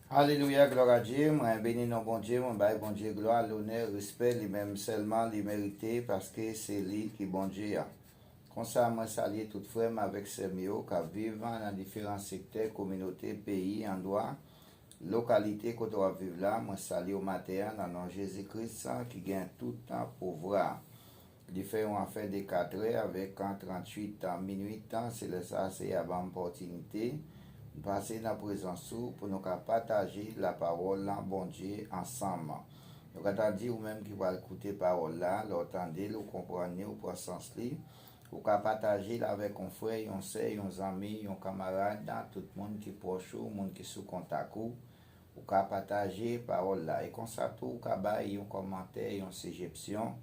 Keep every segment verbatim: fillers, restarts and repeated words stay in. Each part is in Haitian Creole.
Alelouya, glwa a Dye. Mwen beni non Bondye, mwen bay Bondye glwa, lonè, respè, li menm sèlman li merite, paske se li ki Bondye a. Konsa, mwen salye tout frè m avèk sè m yo k ap viv nan diferan sektè, kominote, peyi, andwa, lokalite kote w ap viv la. Mwen salye w maten an nan non Jezi Kris ki gen tout pouvwa. Li fè yon afè de katrè avèk tranntuit minit. Se lè sa a, Seyè a ban m opòtinite m pase nan prezans ou pou nou ka pataje lapawòl Bondye ansanm. Nou ka ta di, ou menm ki pral koute pawòl la, lè w tande l, ou konprann li, ou pran sans li, ou ka pataje l avèk yon frè, yon sè, yon zanmi, yon kanmarad, tout moun ki pwòch ou, moun ki sou kontak ou. Ou ka pataje pawòl la. E konsa tou, ou ka bay yon kòmantè, yon sijepsyon.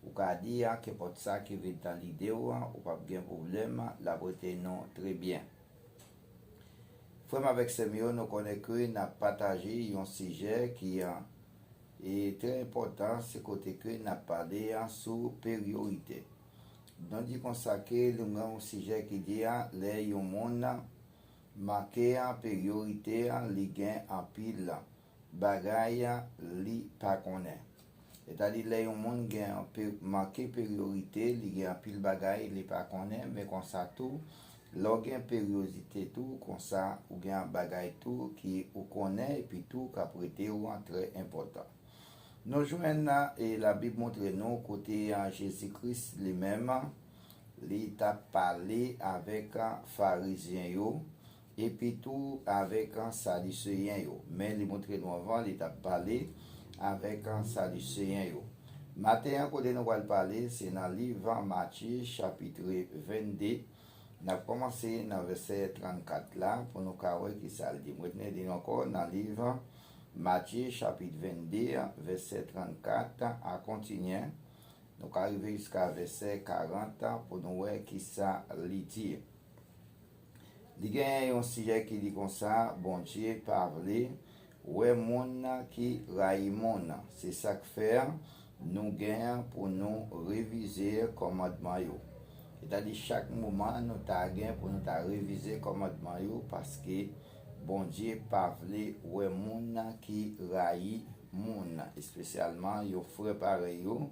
Ou ka di a, kenpòt sa ki vin nan lide w, ou p ap gen pwoblèm, l ap rete non trè byen. Frè m avèk sè m yo, nou konnen ke n ap pataje yon sijè ki e trè enpòtan, se kote ke n ap pale a sou peryorite. Nou di konsa ke nou gen yon sijè ki di a, lè yon moun manke a peryorite a, li gen anpil bagay a li pa konnen. Sètadi, lè yon moun gen pe- manke peryorite, li gen anpil bagay li pa konnen, men konsa tou, lè w gen peryozite tou, konsa ou gen bagay tou ki ou konnen, epi tou k ap rete w an trè enpòtan. Nou jwenn e Labib montre nou kote a Jezi Kris li menm, li t ap pale avèk Farizyen yo, epi tou avèk Sadiseyen yo. Men li montre nou anvan, li t ap pale avèk Sadiseyen yo. Maten an, kote nou pral pale, se nan liv Matye, chapit vennde. N ap kòmanse nan vèsè trannkat la pou nou ka wè ki sa l di. Mwen retounen li ankò nan liv Matye, chapit vennde, vèsè trannkat a kontinyen. Nou ka rive jiska vèsè karant pou nou wè ki sa li di. Li genyen yon sijè ki di konsa, Bondye pa vle wè moun ki rayi moun. Se sa k fè nou gen pou nou revize kòmandman yo. Sètadi, chak moman, nou ta gen pou nou ta revize kòmandman yo, paske Bondye pa vle wè moun ki rayi moun, espesyalman yon frè parèy ou,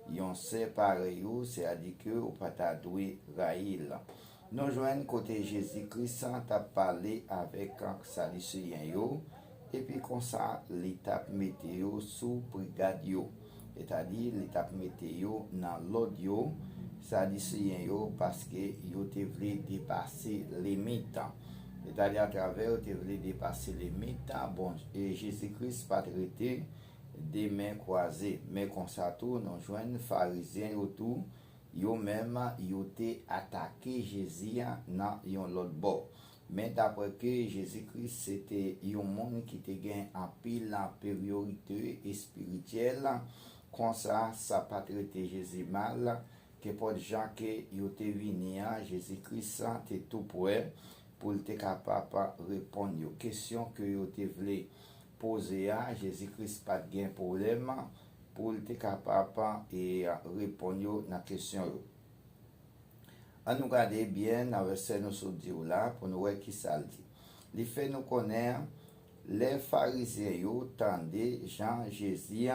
yon sè parèy ou, sètadi ke ou pa ta dwe rayi l. Nou jwenn kote Jezi Kris t ap pale avèk Sadiseyen yo, epi konsa li t ap mete yo sou prigad yo. Sètadi, li t ap mete yo nan lòd yo, Sadiseyen yo, paske yo te vle depase limit. Sètadi, atravè yo te vle depase limit, bon, e Jezi Kris pa t rete de men kwaze. Men konsa tou, nou jwenn Farizyen yo tou, yo menm, yo te atake Jezi a nan yon lòt bò. Men daprè ke Jezi Kris se te yon moun ki te gen anpil peryorite espirityèl, konsa sa pa t rete Jezi mal, kenpòt jan ke yo te vini an, Jezi Kris te tou prè pou l te kapab reponn yo. Kesyon ke yo te vle poze a, Jezi Kris pa t gen pwoblèm pou l te kapab e reponn yo nan kesyon yo. An nou gade byen nan vèsè nou sot di w la pou nou wè ki sa l di. Li fè nou konnen lè Farizyen yo tande jan Jezi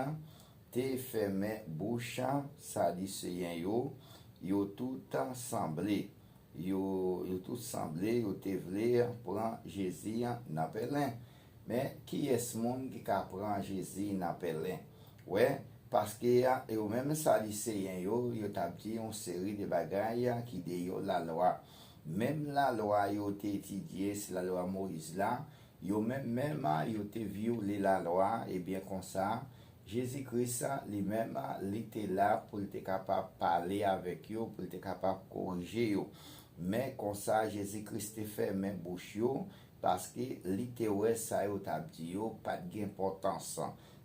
te fèmen bouch Sadiseyen yo, yo tout sanble. Yo, yo tout sanble, yo te vle pran Jezi nan pèlen. Men kiyès moun ki ka pran Jezi nan pèlen? Wè, paske yo menm Sadiseyen yo, yo t ap di yon seri de bagay ki deyò lalwa. Menm lalwa yo te etidye, se lalwa Moyiz la, yo menm menm, yo te vyole lalwa, ebyen konsa, Jezi Kris li menm, li te la pou l te kapab pale avèk yo, pou l te kapab korije yo. Men konsa, Jezi Kris te fèmen bouch yo, paske li te wè sa yo t ap di yo pa t gen enpòtans.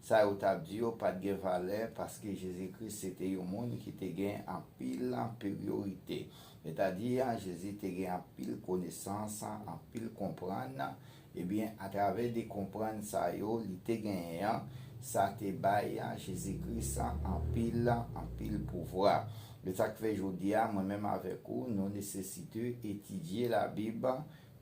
Sa yo t ap di yo pa t gen valè, paske Jezi Kris se te yon moun ki te gen anpil peryorite. Sètadi, Jezi te gen anpil konesans, anpil konprann. Ebyen, atravè de konprann sa yo li te genyen an, sa te bay Jezi Kris anpil, anpil pouvwa. Se sa k fè jodi a, mwen menm avèk ou, nou nesesite etidye Labib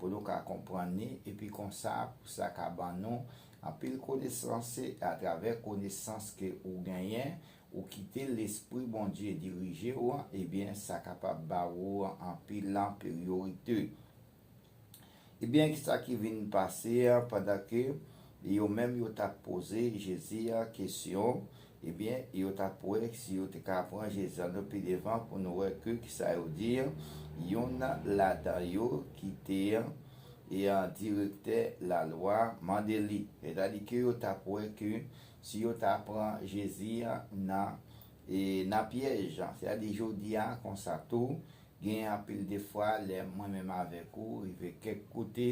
pou nou ka konprann li, epi konsa, pou sa ka ban nou anpil konesans, se atravè konesans ke ou genyen, ou kite Lespri Bondye dirije w, ebyen, sa kapab ba ou anpil priyorite. Ebyen, kisa ki vin pase a, pandan ke yo menm yo t ap poze Jezi a kesyon, ebyen, yo t ap wè si yo te ka pran Jezi ann pi devan pou nou wè ke kisa yo di, yonn ladan yo ki te, e, direktè lalwa mande li. Sètadi ke yo t ap wè ke si yo ta pran Jezi a nan, e, nan pyèj, sètadi jodi a konsa tou, gen anpil de fwa, lè mwen menm avèk ou rive kèk kote,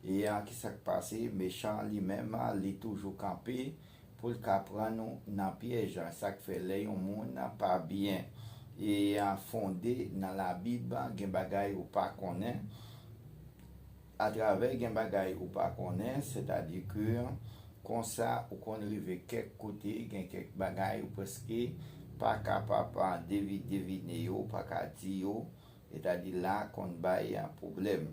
e a, kisa k pase, mechan li menm, li toujou kanpe pou l ka pran nou nan pyèj. Sa k fè lè yon moun pa byen, e a, fonde nan Labib, gen bagay ou pa konnen, atravè gen bagay ou pa konnen, sètadi ke konsa ou konn rive kèk kote, gen kèk bagay ou prèske pa kapab devi-, devine yo, ou pa ka di yo, sètadi la konn bay pwoblèm.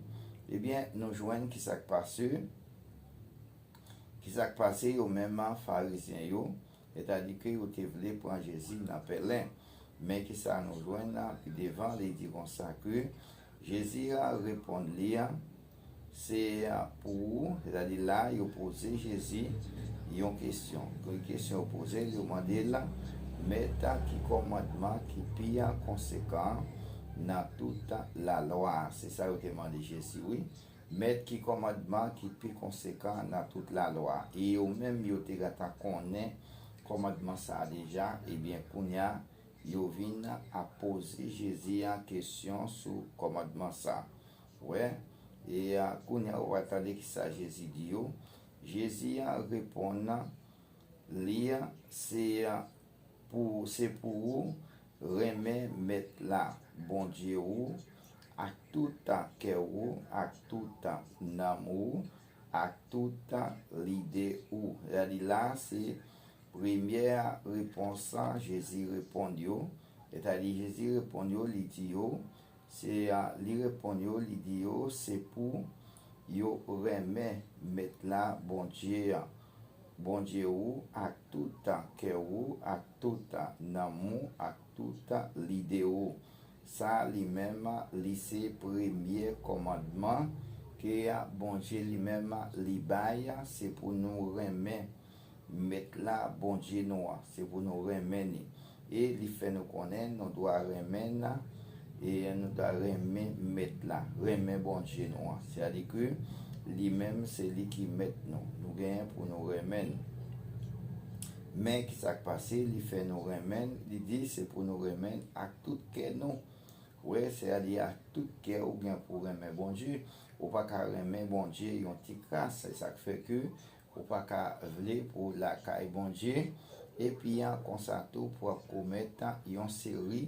Ebyen, nou jwenn kisa k pase, kisa k pase yo menm Farizyen yo, sètadi ke yo te vle pran Jezi nan pèlen. Men kisa nou jwenn la pi devan, li di konsa ke Jezi a reponn li a, se pou ou, sètadi la, yo poze Jezi yon kesyon. Ke kesyon yo poze l, yo mande l, Mèt, ki kòmandman ki pi konsekan nan tout lalwa a? Se sa yo te mande Jezi, wi. Mèt, ki kòmandman ki pi konsekan nan tout lalwa? E yo menm, yo te gentan konnen kòmandman sa a deja, ebyen, kounye a, yo vin ap poze Jezi a kesyon sou kòmandman sa. Wè, e a, kounye a, ou va tande kisa Jezi di yo. Jezi a reponn li, se pou, se pou ou renmen Mèt la, Bondye ou, ak tout kè ou, ak tout nanm ou, ak tout lide ou. Sètadi la, se premyè repons Jezi reponn yo. Sètadi Jezi reponn yo, li di yo, se, a, li reponn yo, li di yo, se pou yo renmen Mèt la, Bondye a, Bondye ou, ak tout kè ou, ak tout nanm ou, ak tout lide ou. Sa li menm, li se premye kòmandman ke Bondye li menm li bay, se pou nou renmen Mèt la, Bondye nou an, se pou nou renmen li. E li fè nou konnen nou dwa renmen, e nou dwa renmen Mèt la, renmen Bondye nou an. Sètadi ke li menm se li ki Mèt nou. Nou genyen pou nou renmen l. Men ki sa k pase, li fè nou renmen l, li di se pou nou renmen l ak tout kè nou. Wè, sètadi ak tout kè ou gen pou renmen Bondye. Ou pa ka renmen Bondye yon ti kras. Se sa k fè ke ou pa ka vle pou w lakay Bondye. Epi an, konsa tou, pou w ap komèt yon seri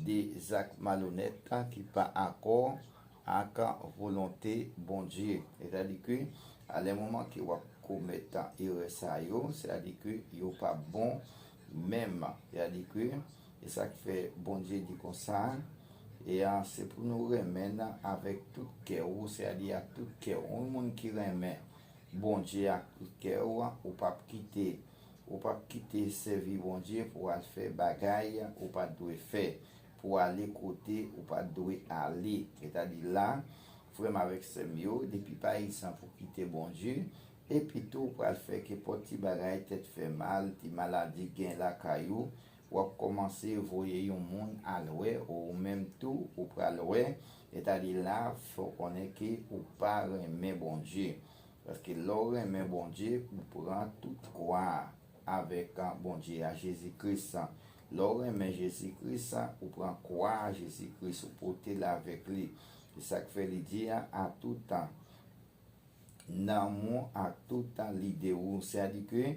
de zak malonèt ki pa akò ak volonte Bondye. Sètadi ke, a lè moman ke w ap komèt erè sa yo, sètadi ke yo pa bon menm. Sètadi ke, e sa k fè Bondye di konsa, e a, se pou nou renmen l avèk tout kè ou, sètadi ak tout kè ou. Yon moun ki renmen Bondye ak tout kè ou, ou p ap kite, ou p ap kite sèvi Bondye pou w al fè bagay ou pa t dwe fè, pou w ale kote ou pa t dwe ale. Sètadi la, frè m avèk sè m yo, depi pa egzanp ou kite Bondye, epi tou ou pral fè kenpòt ti bagay, tèt fè mal, ti maladi gen lakay ou, w ap kòmanse voye yon moun al wè, ou menm tou, ou pral wè. Sètadi la, fè w konnen ke ou pa renmen Bondye. Paske lè w renmen Bondye, ou pran tout kwa a avèk, a, Bondye a, Jezi Kris. Lè w renmen Jezi Kris, ou pran kwa a Jezi Kris, ou pote l avèk li. Se sa k fè li di, a, a tout tan, nanm ou ak tout lide ou. Sètadi ke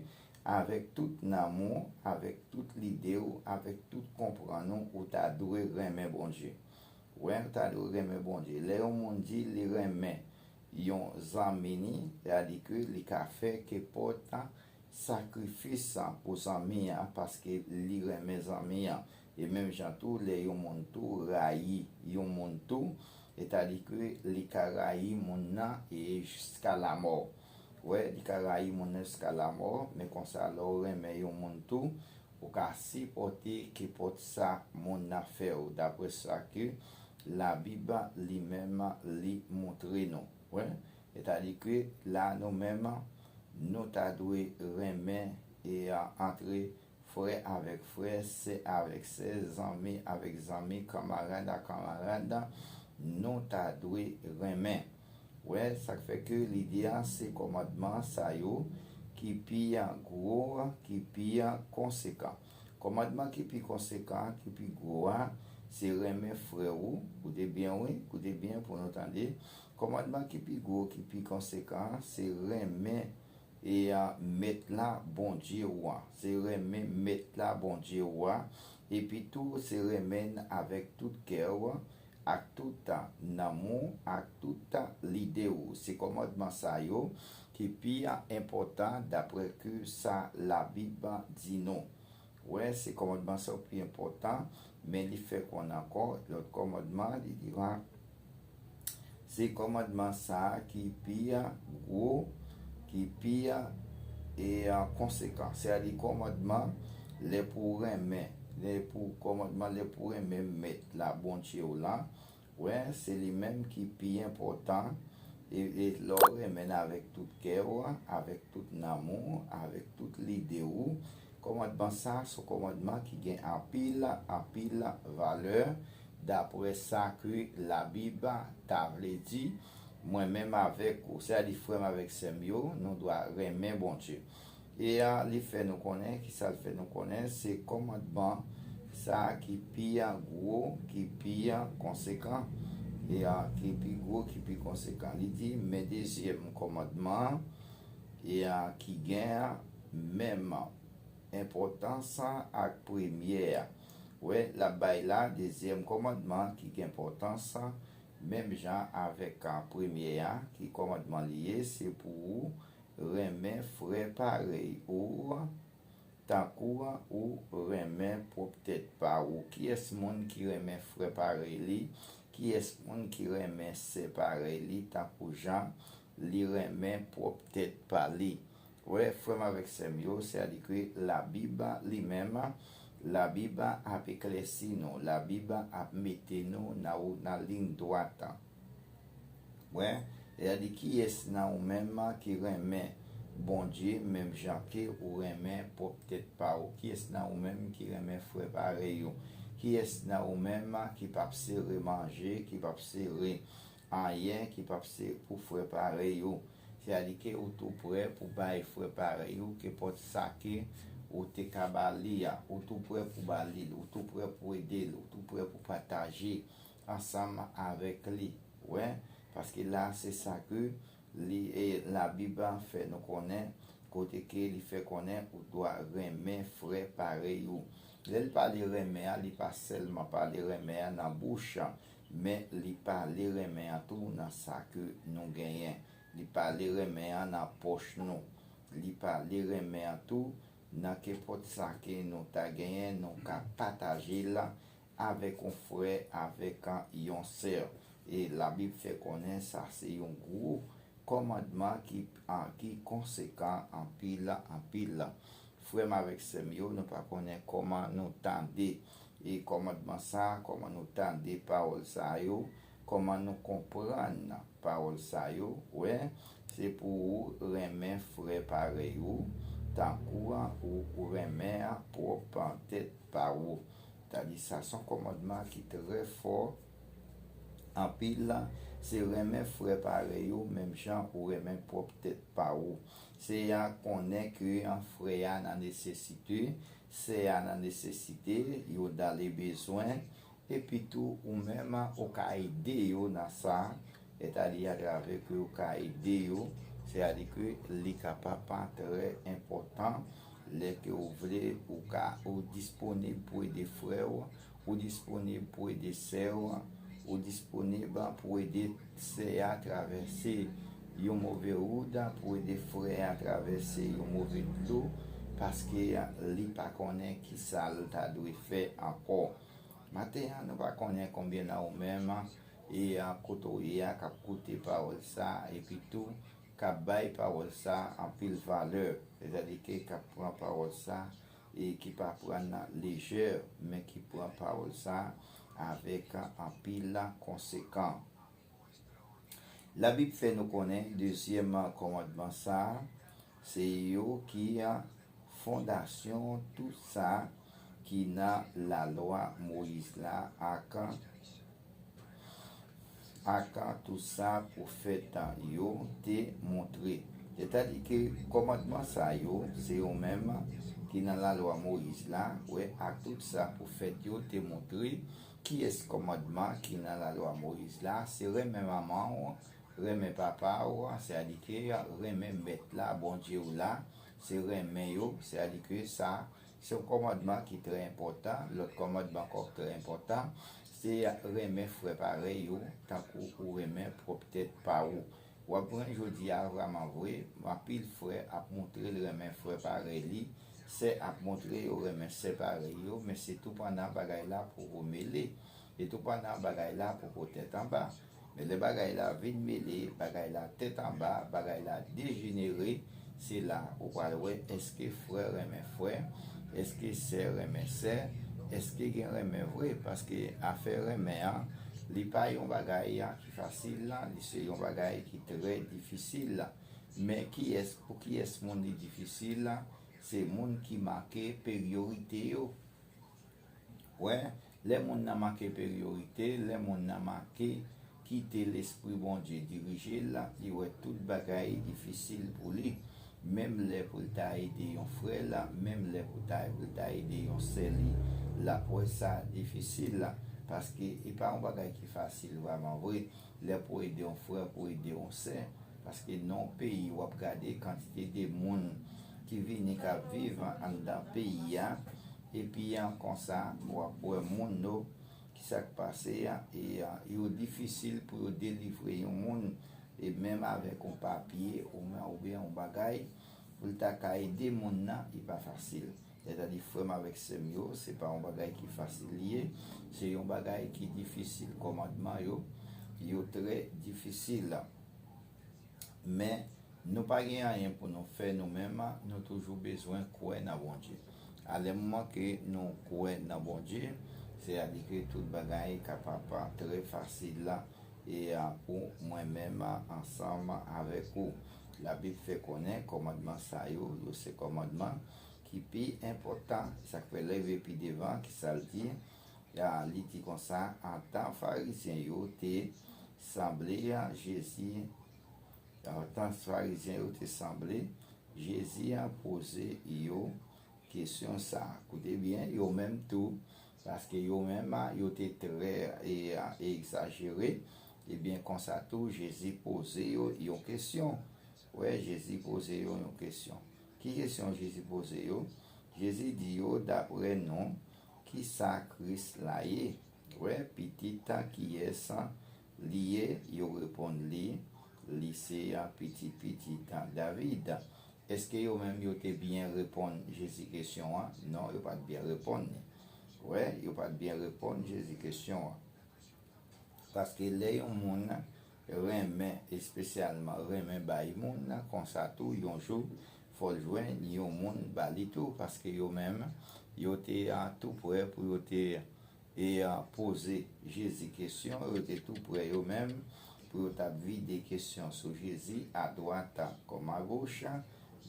avèk tout nanm ou, avèk tout lide ou, avèk tout konprann ou, ou ta dwe renmen Bondye. Wè, ou ta dwe renmen Bondye. Lè yon moun di li renmen yon zanmi ni, sètadi ke li ka fè kenpòt sakrifis pou zanmi an, paske li renmen zanmi an. E menm jan tou, lè yon moun tou rayi yon moun tou, Sètadi ke li ka rayi moun nan e jiska lamò. Wè, li ka rayi moun nan jiska lamò, men konsa lè w renmen yon moun tou, ou ka sipòte kenpòt sa moun nan fè w, daprè sa ke Labib li menm li montre nou. Wè, sètadi ke la nou menm nou ta dwe renmen e antre frè avèk frè, sè avèk sè, zanmi avèk zanmi, kanmarad ak kanmarad, nou ta dwe renmen. Wè, sa k fè ke li di a se kòmandman sa yo ki pi gwo, ki pi konsekan. Kòmandman ki pi konsekan, ki pi gwo a, se renmen frè ou. Koute byen, wi, koute byen pou nou tande. Kòmandman ki pi gwo, ki pi konsekan, se renmen e a, Mèt la, Bondye ou an. Se renmen Mèt la, Bondye ou an. Epi tou, se renmen l avèk tout kè w, ak tout nanm ou, ak tout lide w. Se kòmandman sa yo ki pi enpòtan daprè ke sa Labib di nou. Wè, se kòmandman sa yo pi enpòtan, men li fè konnen ankò lòt kòmandman, li di a, se kòmandman sa a ki pi gwo, ki pi e konsekan. Sètadi kòmandman lè pou renmen, lè pou kòmandman lè pou renmen Mèt la, Bondye w la, wè, se li menm ki pi enpòtan. E, e lè w renmen l avèk tout kè w, avèk tout nanm ou, avèk tout lide w, kòmandman sa a se yon kòmandman ki gen anpil, anpil valè, daprè sa ke Labib ta vle di. Mwen menm avèk ou, sètadi frè m avèk sè m yo, nou dwe renmen Bondye. E a, li fè nou konnen, ki sa l fè nou konnen, se kòmandman sa a ki pi gwo, ki pi konsekan, e a, ki pi gwo, ki pi konsekan. Li di, men dezyèm kòmandman an, e a, ki gen menm enpòtans ak premye a. Wè, l ap bay la, dezyèm kòmandman ki gen enpòtans, menm jan avèk a, premye a, ki kòmandman li ye, se pou ou renmen frè parèy ou tankou ou renmen pwòp tèt pa ou. Kiyès moun ki renmen frè parèy li? Kiyès moun ki renmen sè parèy li tankou jan li renmen pwòp tèt pa li? Wè, frè m avèk sè m yo, sètadi ke Labib li menm, Labib ap eklèsi nou, Labib ap mete nou nan, nan liy dwat. Wè, sètadi kiyès nan ou menm ki renmen Bondye menm jan ke ou renmen pwòp tèt pa ou? Kiyès nan ou menm ki renmen frè parèy ou? Kiyès nan ou menm ki p ap sere manje, ki p ap sere anyen, ki p ap sere pou frè parèy ou? Sètadi ke ou tou prè pou bay frè parèy ou kenpòt sa ke ou te ka ba li a. Ou tou prè pou ba li l, ou tou prè pou ede l, ou tou prè pou pataje ansanm avèk li. Wè, paske la se sa ke li, e, Labib fè nou konnen, kote ke li fè konnen ou dwe renmen frè parèy ou. Lè l pale renmen an, li pa sèlman pale renmen an nan bouch, men li pale renmen an tou nan sa ke nou genyen. Li pale renmen an nan pòch nou. Li pale renmen an tou nan kenpòt sa ke nou ta genyen, nou ka pataje l avèk yon frè, avèk yon sè. E Labib fè konnen sa se yon gwo kòmandman ki, a, ki konsekan anpil, anpil. Frè m avèk sè m yo, nou pa konnen kòman nou tande e kòmandman sa, kòman nou tande pawòl sa yo, kòman nou konprann pawòl sa yo. Wè, se pou ou renmen frè parèy ou, tankou ou, ou renmen pwòp tèt pa ou. Sètadi sa se yon kòmandman ki trè fò anpil, se renmen frè parèy ou menm jan ou renmen pwòp tèt pa ou. Se a konnen ke frè a nan nesesite, sè a nan nesesite, yo dans le besoin, epi tou ou menm ou ka ede yo nan sa, sètadi atravè ke ou ka ede yo, sètadi ke li kapab trè enpòtan lè ke ou vle, ou ka, ou disponib pou ede frè w, ou disponib pou ede sè w, ou disponib pou ede sè a travèse yon move wout, pou ede frè a travèse yon move dlo, paske li pa konnen ki sa l ta dwe fè ankò. Maten an, nou pa konnen konbyen nan ou menm e a kote w ye a, k ap koute pawòl sa a, epi tou k ap bay pawòl sa a anpil valè, sètadi ke k ap pran pawòl sa a e ki pa pran nan lejè, men ki pran pawòl sa a avèk anpil konsekan. Labib fè nou konnen dezyèm kòmandman sa a, se yo ki fondasyon tout sa ki nan lalwa Moyiz la ak, ak tout sa pwofèt yo te montre. Sètadi ke kòmandman sa yo, se yo menm ki nan lalwa Moyiz la, wè, ak tout sa pwofèt yo te montre. Kiyès kòmandman ki nan lalwa Moyiz la? Se renmen manman w, renmen papa w, sètadi ke renmen Mèt la, Bondye w la, se renmen yo, sètadi ke sa, se yon kòmandman ki trè enpòtan. Lòt kòmandman ankò ki trè enpòtan, se renmen frè parèy ou, tankou ou renmen pwòp tèt pa ou. W ap jwenn jodi a vrèman vre, anpil frè ap montre l renmen frè parèy li, sè ap montre yo renmen sè parèy yo, men se tou pandan bagay la poko mele, se tou pandan bagay la poko tèt anba. Men lè bagay la vin mele, bagay la tèt anba, bagay la dejenere, se la ou pral wè èske frè renmen frè, èske sè renmen sè, èske gen renmen vre, paske afè renmen an, li pa yon bagay ki fasil, li se yon bagay ki trè difisil. Men kiyès, pou kiyès moun li difisil? Se moun ki make priyorite yo. Wè, lè moun nan make priyorite, lè moun nan make kite Lespri Bondye dirije l, li wè tout bagay difisil pou li. Menm lè pou l ta ede yon frè l, menm lè pou ta, pou l ta ede yon sè li, l ap wè sa difisil, paske e pa yon bagay ki fasil vrèman vre. Lè pou ede yon frè, pou ede yon sè, paske nan yon peyi w ap gade kantite de moun ki vini k ap viv anndan peyi a, epi an konsa w ap wè moun yo, ki sa k pase a, e a, yo difisil pou yo delivre yon moun, e menm avèk yon papye ou men, oubyen yon bagay, pou l ta ka ede moun nan, li pa fasil. Sètadi, frè m avèk sè m yo, se pa yon bagay ki fasil li ye, se yon bagay ki difisil. Kòmandman yo, yo trè difisil. Men, nou pa gen anyen pou nou fè nou menm, nou toujou bezwen kwè nan Bondye. Alèmoman ke nou kwè nan Bondye, sètadi ke tout bagay kapab trè fasil la, e a, pou mwen menm ansanm avèk ou. Labib fè konnen kòmandman sa yo, yo se kòmandman ki pi enpòtan. Sa k fè lè rive pi devan, ki sa l di? A, li di konsa, antan Farizyen yo te sanble a Jezi, antan Farizyen yo te sanble, Jezi a poze yo kesyon sa a. Koute byen, yo menm tou, paske yo menm, a, yo te trè, e, a, egzajere, ebyen, konsa tou, Jezi poze yo yon kesyon. Wè, Jezi poze yo yon kesyon. Ki kesyon Jezi poze yo? Jezi di yo, daprè nou, ki sa Kris la ye? Wè, pitit kiyès li ye? Yo reponn li, li se pitit pitit David. Èske yo menm yo te byen reponn Jezi kesyon an? Non, yo pa t byen reponn li. Wè, yo pa t byen reponn Jezi kesyon an. Paske lè yon moun renmen, espesyalman renmen bay moun, konsa tou, yon jou, fò l jwenn yon moun ba li tou, paske yo menm, yo te, a, tou prè pou yo te, e, a, poze Jezi kesyon, yo te tou prè yo menm pou yo t ap vide kesyon sou Jezi, adwat kòm agoch,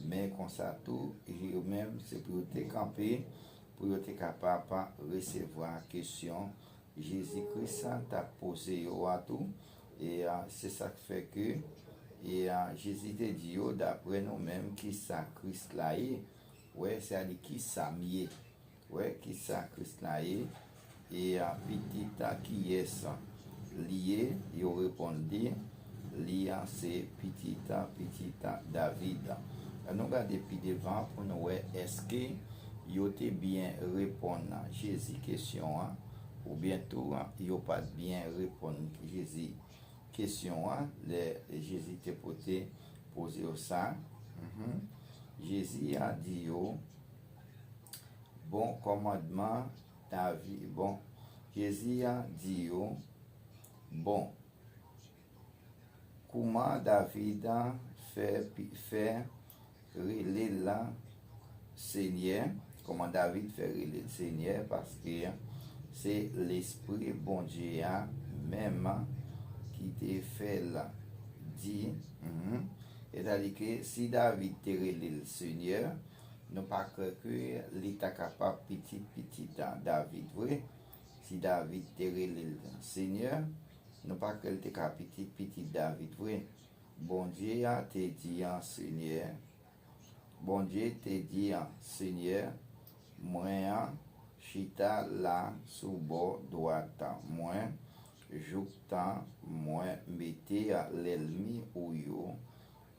men konsa tou, yo menm, se pou yo te kanpe, pou yo te kapab resevwa kesyon Jezi Kris t ap poze yo a tou. E, a, se sa k fè ke, e, a, Jezi te di yo, daprè nou menm, ki sa Kris la ye? Wè, sètadi ki sa m ye? Wè, ki sa Kris la ye? E, a, pitit kiyès li ye? Yo reponn li, li a se pitit, pitit David. Ann nou gade pi devan pou nou wè èske yo te byen reponn Jezi kesyon an, oubyen tou, yo pa t byen reponn Jezi kesyon an, lè Jezi te pote, poze yo sa. Mhm. Jezi a di yo, bon, kòmandman Davi-, bon, Jezi a di yo, Bon, kouman David fè, fè rele l Senyè? Kòman David fè rele l Senyè? Paske se Lespri Bondye a menm ki te fè l di, mhm. Sètadi ke si David te rele l Senyè, nou pa kwè ke li ta kapab pitit pitit David vre. Si David te rele l Senyè, nou pa kwè l te ka pitit pitit David vre. Bondye a te di an Senyè, Bondye te di an Senyè, mwen an chita la sou bò dwat mwen, jouktan mwen mete lènmi ou yo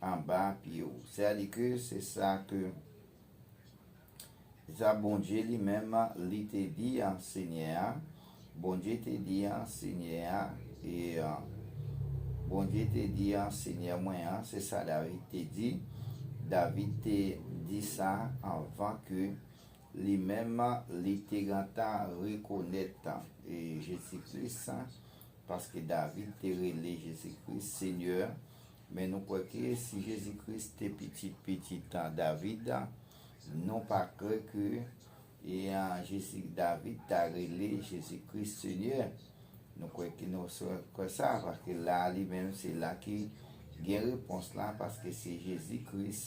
anba pye w. Sètadi ke se sa ke Sa Bondye li menm li te di an Senyè a. Bondye te di an Senyè a, e uh, Bondye te di an Senyè mwen an, se sa David te di. David te di sa anvan ke li menm li te gentan rekonèt e Jezi Kris, paske David te rele Jezi Kris Senyè. Men nou kwè ke si Jezi Kris te pitit pitit David, nou pa kwè ke e an Jezi David ta rele Jezi Kris Senyè. Nou kwè ke nou kwè sa, paske la li menm se la ki gen repons la, paske se Jezi Kris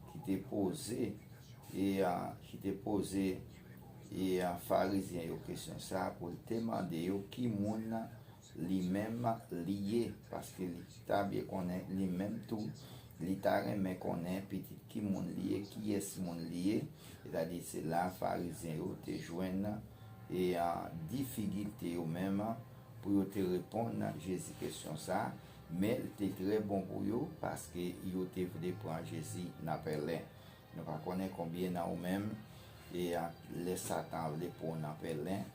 ki te poze e an ki te poze e an Farizyen yo kesyon sa pou l te mande yo ki moun li menm li ye, paske li ta byen konnen li menm tou, li ta renmen konnen pitit ki moun li ye, kiyès moun li ye. Sètadi se la Farizyen yo te jwenn e an difikilte yo menm pou yo te reponn Jezi kesyon sa, men li te trè bon pou yo paske yo te vle pran Jezi nan pèlen. Nou pa konnen konbyen nan ou menm e a lè Satan vle pran w nan pèlen,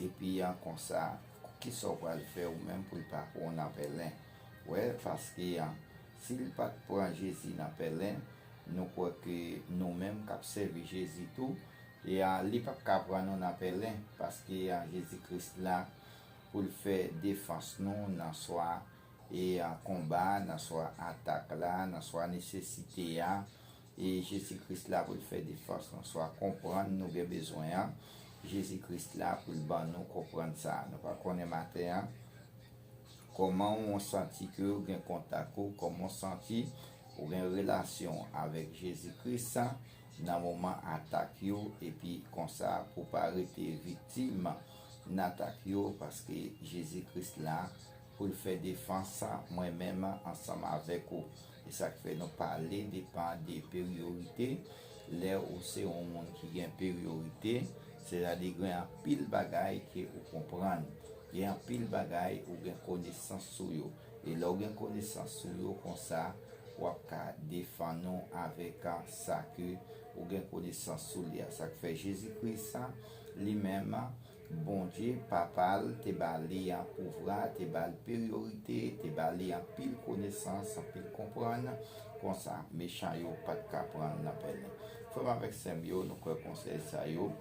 epi a konsa, kisa w pral fè ou menm pou l pa pran w nan pèlen? Wè, paske a si l pa t pran Jezi nan pèlen, nou kwè ke nou menm k ap sèvi Jezi tou, e a li p ap ka pran nou nan pèlen, paske a Jezi Kris la pou l fè defans nou nan swa e a konba, nan swa atak la, nan swa nesesite a, e Jezi Kris la pou l fè defans nou, swa konprann nou gen bezwen an, Jezi Kris la pou l ban nou konprann sa. Nou pa konnen maten an kòman w santi ke w gen kontak ou, kòman w santi ou gen relasyon avèk Jezi Kris nan moman atak yo, epi konsa pou pa rete viktim nan atak yo, paske Jezi Kris la pou l fè defans mwen menm ansanm avèk ou. E sa k fè nou pale depan de priyorite. Lè ou se yon moun ki gen priyorite, sètadi gen anpil bagay ke ou konprann, gen anpil bagay ou gen konesans sou yo. E lè ou gen konesans sou yo konsa, w ap ka defann ou avèk sa ke ou gen konesans sou li a. Sa k fè Jezi Kris li menm Bondye, Papa l te ba li an pouvwa, te ba l priyorite, te ba li anpil konesans, anpil konprann. Konsa, mechan yo pa t ka pran l nan pèlen. Frè m avèk sè m yo, nou kwè konsèy sa yo,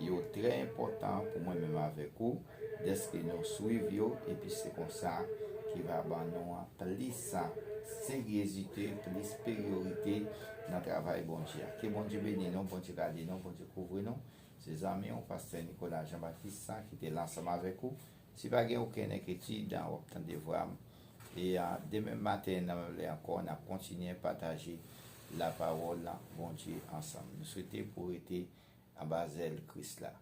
yo trè enpòtan pou mwen menm avèk ou, dèske nou swiv yo, epi se konsa ki va ban nou an plis seryezite, plis priyorite nan travay Bondye a. Ke Bondye beni nou, Bondye gade nou, Bondye kouvri nou. Se zanmi w, pastè Nicolas Jean Baptiste, ki te la ansanm avèk ou. Si pa gen okenn enkyetid, w ap tande vwa m. E a, demen maten, nan menm lè ankò, n ap kontinye pataje lapawòl Bondye ansanm. Nou swete pou w rete anba zèl Kris la.